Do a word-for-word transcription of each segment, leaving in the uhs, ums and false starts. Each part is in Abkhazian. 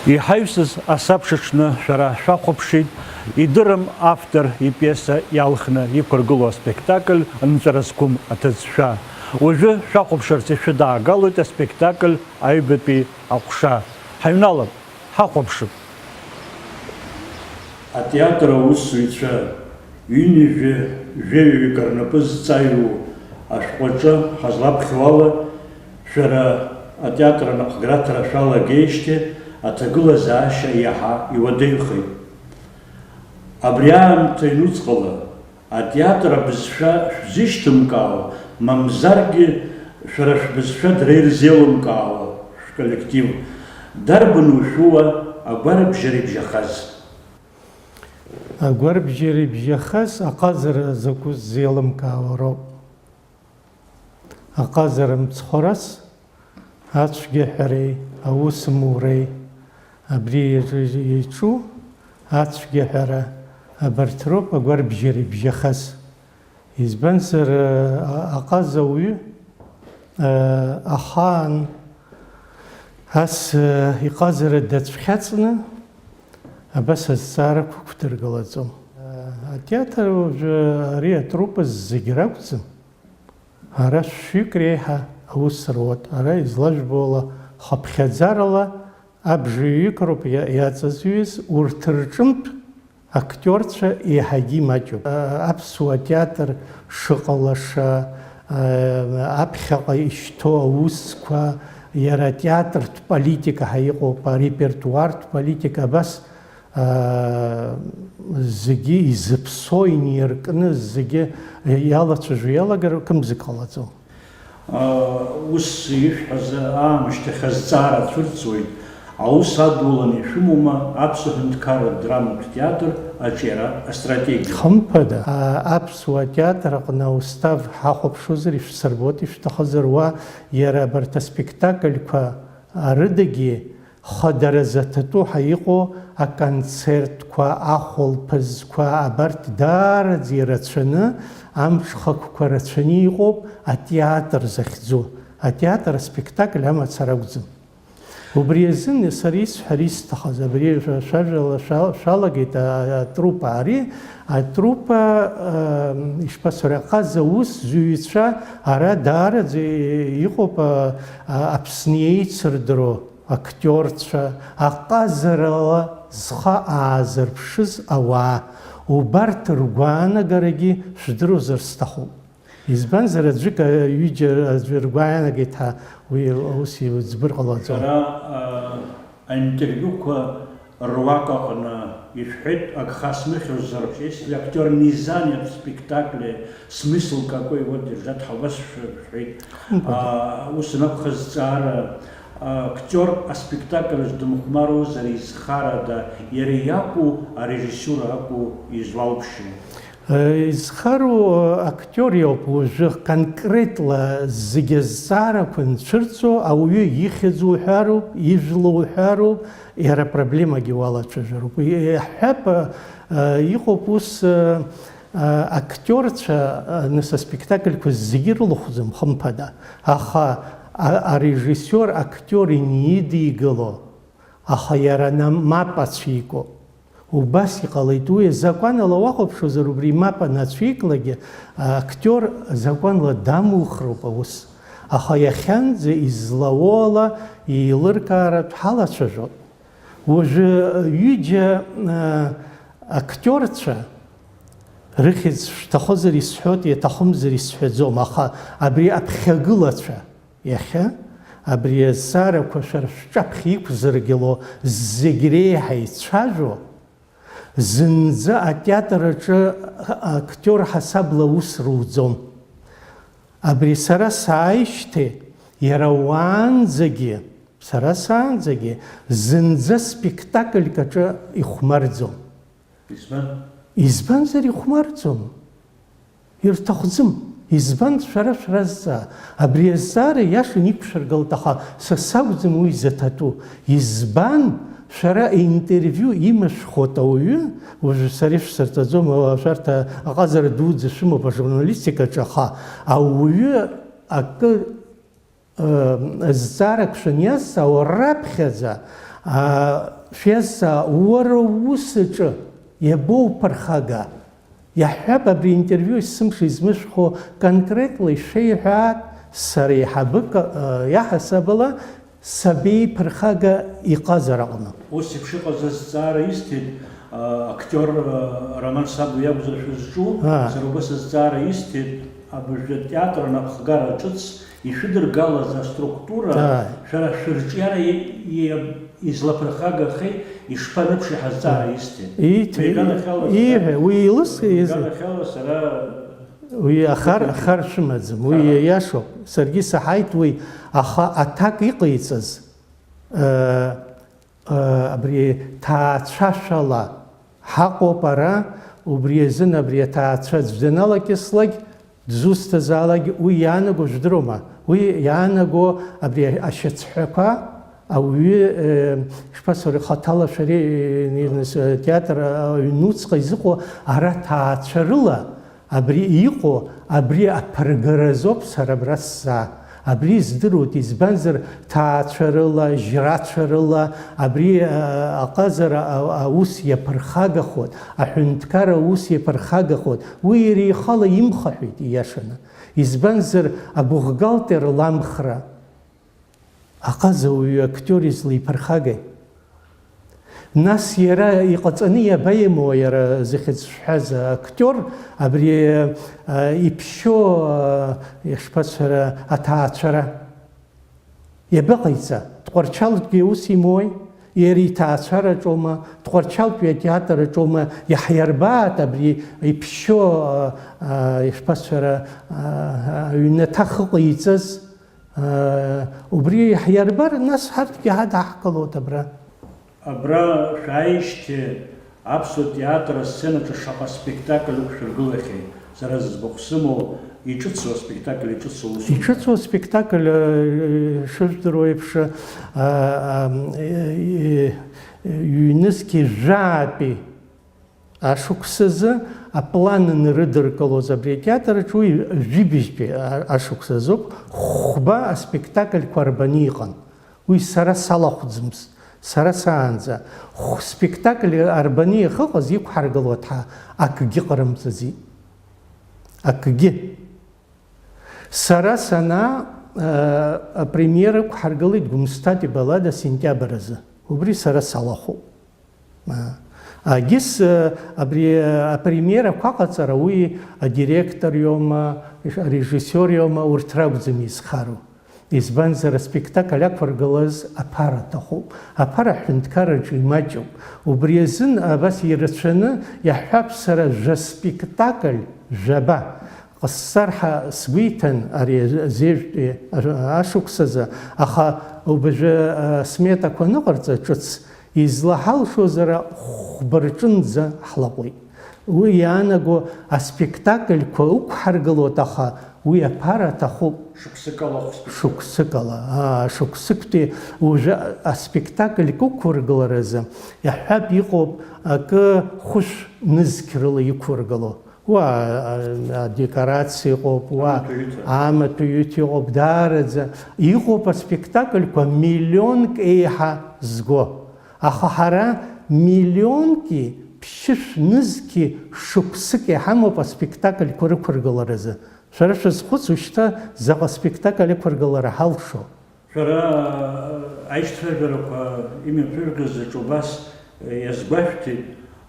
Иҳаҩсыз асабша аҽны шәара шәахәаԥшит, идырым автор ипиеса иалхны иқәыргылоу аспектакль Нҵәара зқәым аҭыӡшәа. Уажәы шәахәаԥшырц ишәыдаагалоит аспектакль Аҩбатәи аҟәша. Ҳаҩналап, ҳахәаԥшып. Атеатр аусзуҩцәа ҩынҩажәи жәаҩаҩык рнапы зҵаҩу ашәҟәаҿы ҳазлаԥхьо ала, шәара атеатр анаҟәграҭара шәалагеижьҭеи аҭагылазаашьа иаҳа иуадаҩхеит. Абри аамҭа иҩнуҵҟала атеатр абызшәа шәзышьҭымкаауа, мамзаргьы шәара шәбызшәа дара ирзеилымкаауа шәколлектив, дарбану шәуа агәарабжьара ибжьахаз? Агәарабжьара ибжьахаз аҟазара закәыз зеилымкаауа роуп. Аҟазара мцхәарас ацәгьаҳәареи аусмуреи абри иаҿу ацәгьаҳәара абарҭ роуп агәарабжьара ибжьахаз. Избанзар, а-, аҟаза ауаҩы, а, ахаан ас, а, иҟазара дацәхьаҵны абас азҵаарақәа ықәдыргылаӡом. А, атеатр уажәы ари атруппа зегь ракәӡам. Ара шәҩык реиҳа аус руеит. Ара излажәбо ала, хыԥхьаӡарала абжаҩык роуп иа-, иаҵазҩыз, урҭ рҿынтә актиорцәа еиҳагьы имаҷуп. А-, аԥсуа театр шыҟалаша, а, аԥхьаҟа ишьҭоу аусқәа, иара атеатртә политика ҳәа иҟоуп, арепертуартә политика, абас, а, зегьы изыԥсоу инаркны, зегьы иалацәажәо иалагар, кымзык ҟалаӡом. Ус ишәҳәаз аамышьҭахь азҵаара цәырҵуеит, аус адуланы ишәымоума аԥсуа ҳәынҭқарратә драматә театр аҿиара астратегиа? Хымԥада, а-, аԥсуа театр аҟны аустав ҳахәаԥшуазар, ишәсырбоит, ишәҭахызар уа, иара абарҭ аспектакльқәа арыдагьы хадара заҭатәу ҳәа иҟоу аконцертқәа, ахәылԥазқәа, абарҭ даараӡа ирацәаны, амҽхакқәа рацәаны иҟоуп атеатр захьӡу. Атеатр аспектакль амацара акәӡам. Убри азын сара исҳәар исҭахыз, абри шәа-, шәажәала шәа-, шәалагеит, а-, атруппа ари, атруппа, а, ишԥасҳәари, аҟаза аус зҩцәа ара даараӡа иҟоуп, а, а, Аԥсны еицырдыруа актиорцәа, аҟазарала зхы аазырԥшыз ауаа, убарҭ ргәаанагарагьы шәдыруазар сҭахуп. Избанзар, аӡәык, ҩыџьа аӡәы ргәаанагарагеит ҳәа уи ус иӡбыр ҟалаӡом. Шәара, а, аинтервиуқәа руак аҟны ишәҳәеит, агха смыхьуазар, если актёр не занят в спектакле, смысл какой его держать, ҳәа убас шәҳәеит. Хымԥада. А, ус анакәха, зҵаара, актиор аспектакль аҿы дымхәмаруазар, изхарада, иара иакәу, арежиссиура акәу изуалԥшьоу? Изхароу актиор иоуп, уажәы конкретла зегьы азҵаарақәа нцәырҵуа, ауаҩы ихьӡ уҳәароуп, ижәла уҳәароуп, иара апроблемагьы уалацәажәароуп. Иаҳҳәап, а, иҟоуп ус, а, а, актиорцәа, а, нас аспектакльқәа зегьы ирылахәӡом, хымԥада, аха а-, арежиссиор актиор инидигыло, аха иара на-, мап ацәикуп. Убас иҟалеит уи, закәанала уахәаԥшуазар, убри мап анацәиклагьы, актиор закәанла дамухроуп аус. Аха иахьанӡа излауоу ала еилыркааратә ҳалацәажәоит. Уажәы ҩыџьа, а, актиорцәа рыхьӡ шәҭахозар исҳәоит, иаҭахымзар исҳәаӡом, аха абри аԥхьагылацәа, иахьа абри азҵаарақәа шәара шәҿаԥхьа иқәзыргыло зегь реиҳа ицәажәо, зынӡа атеатр аҿы актиор ҳасабла аус руӡом. Абри сара сааижьҭеи иара уаанӡагьы, сара саанӡагьы зынӡа спектакльк аҿы ихәмарӡом. Избан? Избанзар ихәмарӡом. Ирҭахӡам. Избан, шәара шәразҵаа. Абри азҵаара иашан иқәшәыргалт, аха са сакәӡам уи заҭатәу. Избан, шәара аинтервиу имышәхуеит ауаҩы, уажәы сара ишәсырҵаӡом, шәарҭ аҟазара дуӡӡа шәымоуп ажурналистикаҿы, аха ауаҩы акы Азҵаарак шәаниазҵаауа, раԥхьаӡа А, шәиазҵаа, уара уус аҿы иабоуԥырхага? Иаҳҳәап, абри интервиу есымша измышәхо конкретла ишәеиҳәааит, сара еиҳабык, а, иаҳасабала сабеиԥырхага иҟазар аҟны. Ус еиԥш иҟаз азҵаара исҭеит, а, актиор, а, Роман Саблиа иакәзар шәызҿу, Аа. сара убас азҵаара исҭеит, абыржәы атеатр анапхгара ҿыц ишәыдыргалаз аструктура, Аа. шәара шәырҿиара и-, и-, излаԥырхагахеи, ишԥаныԥши ҳазҵаара исҭеит. Иҭ-, Уи аганахьала сара, иҳәа, уи илыс-, уи из-, аганахьала сара Уи ахар, Иҭабуп. ахар шәымаӡам, уи Ага. иашоуп. Саргьы саҳаит уи, аха аҭак иҟаиҵаз, э, э, абри ҭаацәашәала ҳаҟоуп ара, убри азын абри аҭаацәа аӡә даналакьыслак, дзусҭазаалак уи иаанаго жәдыруама? Уи иаанаго абри ашьацҳәақәа ауаҩы, э, шԥасҳәари, хаҭала шәареи, э, театр, э, аҩнуҵҟа изыҟоу ара ҭаацәа рыла абри иҟоу, абри аԥыргаразоуп сара абра сзаа. Абри здыруеит, избанзар, ҭаацәа рыла, жьрацәа рыла абри, а, аҟазара, а, аус иаԥырхагахоит, аҳәынҭқар аус иаԥырхагахоит. Уи иара ихала имхаҳәеит, ииашаны. Избанзар, абухгалтер ламхра аҟаза уаҩы актиор излиԥырхагеи? Нас иара иҟаҵаны иабаимоу, иара зыхьӡ шәҳәаз актиор, абри, а, иԥшьоу, а, ишԥасҳәара, аҭаацәара? Иабаҟаиҵа? Тҟәарчалтәгьы ус имоуи? Иара иҭаацәараҿоума, Тҟәарчалтәи атеатраҿоума, иаҳиарбааит абри иԥшьоу, а, а, ишԥасҳәара, а, аҩнаҭа хыҟаиҵаз? Убри иаҳирбар, нас ҳарҭгьы ҳадаҳкылоит абра. Абра шәааижьҭеи аԥсуа театр асценаҿы шаҟа спектакль ықәшәыргылахьеи? Сара зыӡбахә сымоу, иҿыцу аспектакль иҿыцу усумҭа? Иҿыцу аспектакль, э, шыжәдыруа еиԥш, э, э, э, ҩнызқьи жәаатәи ашықәсазы аплан анрыдыркылоз абри атеатраҿ уи жәибжьтәи а-, ашықәсазоуп, хәба аспектакльқәа рбаны иҟан. Уи сара салахәӡамызт, сара саанӡа. Хә-, спектакль арбаны иахыҟаз иқәҳаргыло ҭа-, акгьы ҟарымҵаӡеит. Акгьы. Сара санаа, э, апремиера ықәҳаргылеит Гәымсҭатәи балада сентиабр азы. Убри сара салахәуп. А, агьыс, э, абри, э, апремиерақәа аҟаҵара уи адиректор иоума, арежиссиор иоума, урҭ ракәӡам изхароу. Избанзар, аспектакль ақәыргылаз аԥара аҭахуп. Аԥара аҳәынҭқарраҿы имаҷуп. Убри азын абас ирацәаны иаҳҳәап, сара жәа спектакль, жәаба ҟасҵар ҳәа сгәы иҭан ари азежәтәи ашықәсазы, аха убажәы асметақәа аныҟарҵа ҿыц излаҳалшозар хәба рҿынӡа ҳлаҟәит. Уи иаанаго аспектакльқәа ықәҳаргылоит, аха уи аԥара аҭахуп. Шықәсыкала хә-, шықәсыкала, аа, шықәсыктәи уажәы аспектакльк ықәыргыларазы, иаҳҳәап, иҟоуп акы хәышә нызқь рыла иқәыргыло. Уа, а, а, адекорациа ыҟоуп, уа, амаҭәа ҩыҭа, амаҭәа ҩыҭа ыҟоуп, даараӡа. Иҟоуп аспектакльқәа миллионк еиҳа зго. Аха ҳара миллионки ԥшьышә нызқьи шықәсык иҳамоуп аспектакльқәа рықәыргыларазы. Шәара шәазхәыц, ушьҭа заҟа спектакль ықәыргылара ҳалшо? Шәара аишьцәажәарақәа имҩаԥыргаз аҿы убас иазгәашәҭеит,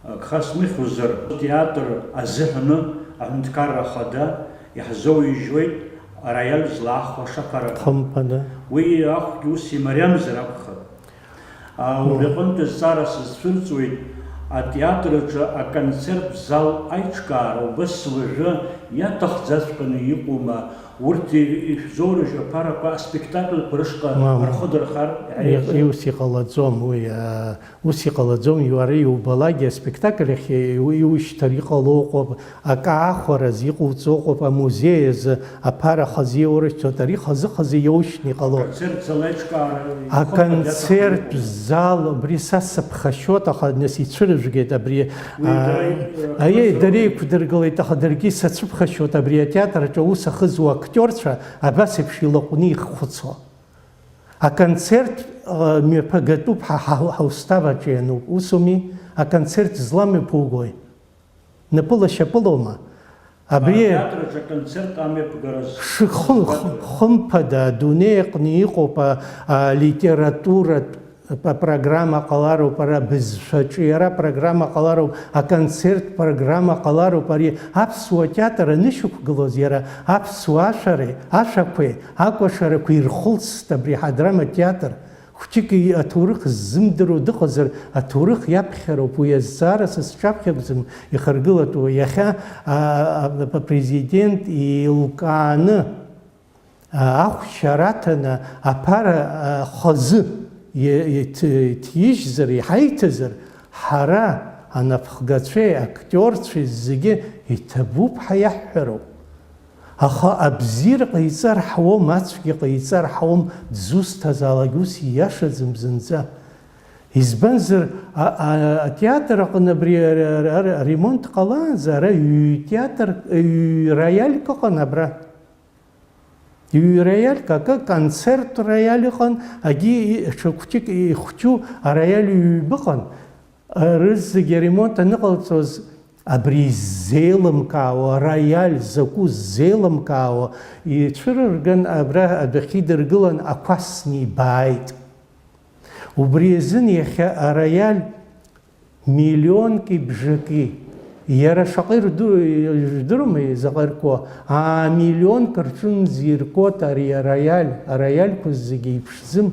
агха смыхьуазар, атеатр азыҳәаны аҳәынҭқарра ахада иаҳзоуижьуеит ароиал злаахәаша аԥарақәа. Хымԥада. Уи ахәгьы ус имариамзар акәхап. А, убри аҟынтә зҵаара сызцәырҵуеит, атеатр аҿы аконцерттә зал аиҿкаара убас уажәы иаҭахӡаҵәҟьаны иҟоума? Урҭ и-, ишәзоурыжьуа аԥарақәа аспектакльқәа рышҟа Мам, рхы дырхар иаҳа и-, еиӷьзар? Иус иҟалаӡом уи, а, ус иҟалаӡом, уара иубалакгьы аспектакль ахь иу-, иушьҭар иҟало ыҟоуп, акы аахәараз иҟоуҵо ыҟоуп, амузеи азы аԥара хазы иаурышьҭуеит, ари хазы-хазы иоушьҭны иҟало. Аконцерттә зал аиҿкаара ихымԥадатәхеит. Аконцерттә зал, убри са сыԥхашьоит, аха нас ицәырыжәгеит абри, уи а, дара, аиеи, аконцерт дара еиқәдыргылеит, аха даргьы сацәыԥхашьоит абри атеатр аҿы аус ахызуа актиорцәа абас еиԥш илаҟәны иххәыцуа. Аконцерт, э, мҩаԥагатәуп ҳа, ҳа, ҳаустав аҿы иануп, усоуми? Аконцерт зламҩаԥугои? Напыла-шьапылоума? Абри атеатраҿы аконцерт амҩаԥгаразы шхы-, хы-, хымԥада, адунеи аҟны иҟоуп, а, алитературатә п-, программа ҟалароуп, ара бызшәаҿиара программа ҟалароуп, аконцерт программа ҟалароуп, ари аԥсуа театр анышьақәгылоз, иара аԥсуа ашәареи, ашәақәеи, акәашарақәеи ирхылҵт абри ҳадрама театр. Хәҷык и-, аҭоурых ззымдыруа дыҟазар, аҭоурых иаԥхьароуп, уи азҵаара са сҿаԥхьа акәӡам ихаргылатәу. Иахьа, а, а, апрезидент еилкааны, а, ахәшьара аҭаны, аԥара, а, хазы и-, иҭ-, иҭижьзар, иҳаиҭазар, ҳара, анапхгацәеи актиорцәеи зегьы иҭабуп ҳәа иаҳҳәароуп. Аха абзиара ҟаиҵар ҳауам, ацәгьа ҟаиҵар ҳауам, дзусҭазаалак ус ииашаӡам зынӡа. Избанзар, а, а, атеатр аҟны абри ар-, ар-, ар-, аремонт ҟалаанӡа ара ҩ-, театр, ҩ-, роиальк ыҟан абра. Ҩ-, роиальк, акы концерттә роиаль ыҟан, агьи и-, ҽа хәҷык ихәҷу ароиаль ҩба ыҟан. Рызегьы аремонт аныҟалҵоз, абри иззеилымкаауа, ароиаль закәу ззеилымкаауа, ицәырырган, абра адәахьы идыргылан, ақәа снибааит. Убри азын иахьа ароиаль миллионки бжаки, иара шаҟа ирду-, ижәдыруама, заҟа иркуа, аа, миллионк рҿынӡа иркуеит ари ароиаль, ароиальқәа зегьы еиԥшӡам.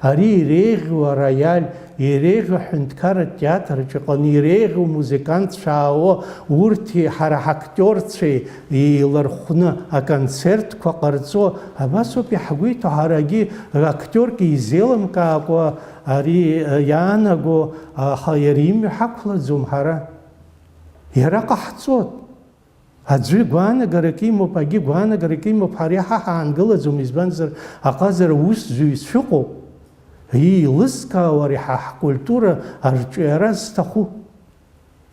Ари иреиӷьу ароиаль, иреиӷьу аҳәынҭқарратә театрҿы иҟан, иреиӷьу амузыкантцәа аауа, урҭи ҳара ҳактиорцәеи еилархәны аконцертқәа ҟарҵо, абас ауп иаҳгәеиҭо, ҳарагьы актиорк изеилымкаакәа ари иаанаго, аха иара имҩа ҳақәлаӡом ҳара. Иара ҟаҳҵоит. Аӡәы гәаанагарак имоуп, агьи гәаанагарак имоуп, ҳара иаҳа ҳаангылаӡом, избанзар, аҟазара усзуҩцәа ыҟоуп. Еилызкаауа ари ҳа ҳкультура арҿиара зҭаху.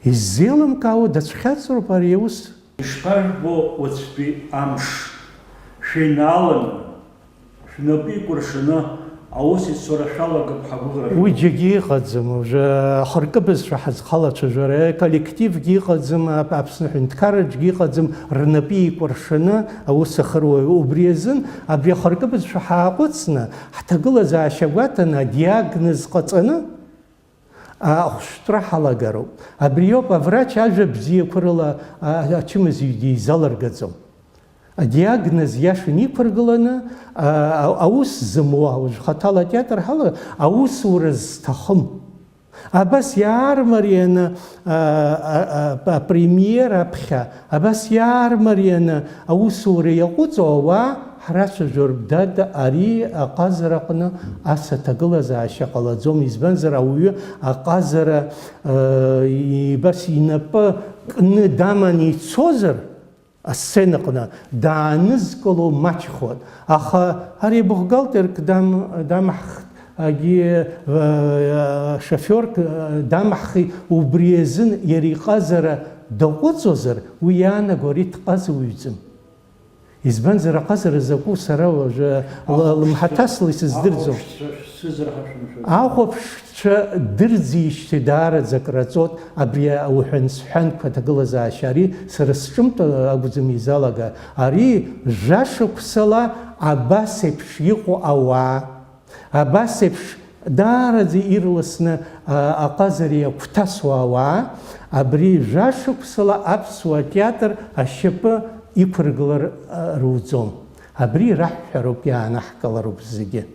Иззеилымкаауа дацәхьаҵроуп ари аус. Ишԥажәбо уаҵәтәи амш? Шәеинааланы, шәнапы еикәыршаны аус ицура шәалагап ҳагәыӷра. Уи џьаргьы иҟаӡам, уажәы ахыркы бызшәа ҳазхалацәажәара, коллективгьы иҟаӡам, Ап-, Аԥсны аҳәынҭқарраҿгьы иҟаӡам, рнапы еикәыршаны аус ахыруа. Убри азын абри ахыркы бызшәа ҳааҟәыҵны, ҳҭагылазаашьа гәаҭаны, адиагноз ҟаҵаны, ахәшәтәра ҳалагароуп. Абриоуп аврач ажәа бзиақәа рыла, а, ачымазаҩ дизалыргаӡом. Адиагноз иаша инықәыргыланы, а, а, аус зымуа, уажә хаҭала атеатр ҳала, аусура зҭахым. Абас иаармарианы, а, а, а, апремиера аԥхьа, абас иаармарианы аусура иаҟәыҵо ауаа ҳрацәажәоуп, дад, ари аҟазара аҟны ас аҭагылазаашьа ҟалаӡом, избанзар, ауаҩы аҟазара, э, и-, абас инапы кны даманы ицозар, асценаҟны даанызкыло маҷхоит, аха ари бухгалтерк дам-, дамаҳхт, агьи, э, шоферк, э, дамаҳхи, убри азын иара иҟазара даҟәыҵуазар, уи иаанаго ари дҟазауаҩӡам. Избанзар, аҟазара закәу сара уажәы ла-, лымҳаҭасла исыздырӡом. Ахәаԥшцәа шәсызар ҳәа шәымшәаӡои? Ахәаԥшцәа дырӡижьҭеи даараӡа краҵоит абри ауҳәан-сҳәанқәа аҭагылазаашьа. Ари сара сҿымҭ акәӡам изалага. Ари жәашықәсала абас еиԥш иҟоу ауаа, абас еиԥш даараӡа ирласны, а, аҟазара иагәҭасуа ауаа, абри жәашықәсала аԥсуа театр ашьапы иқәыргылар, а, руӡом. Абри раҳәҳәароуп, иаанаҳкылароуп зегьы.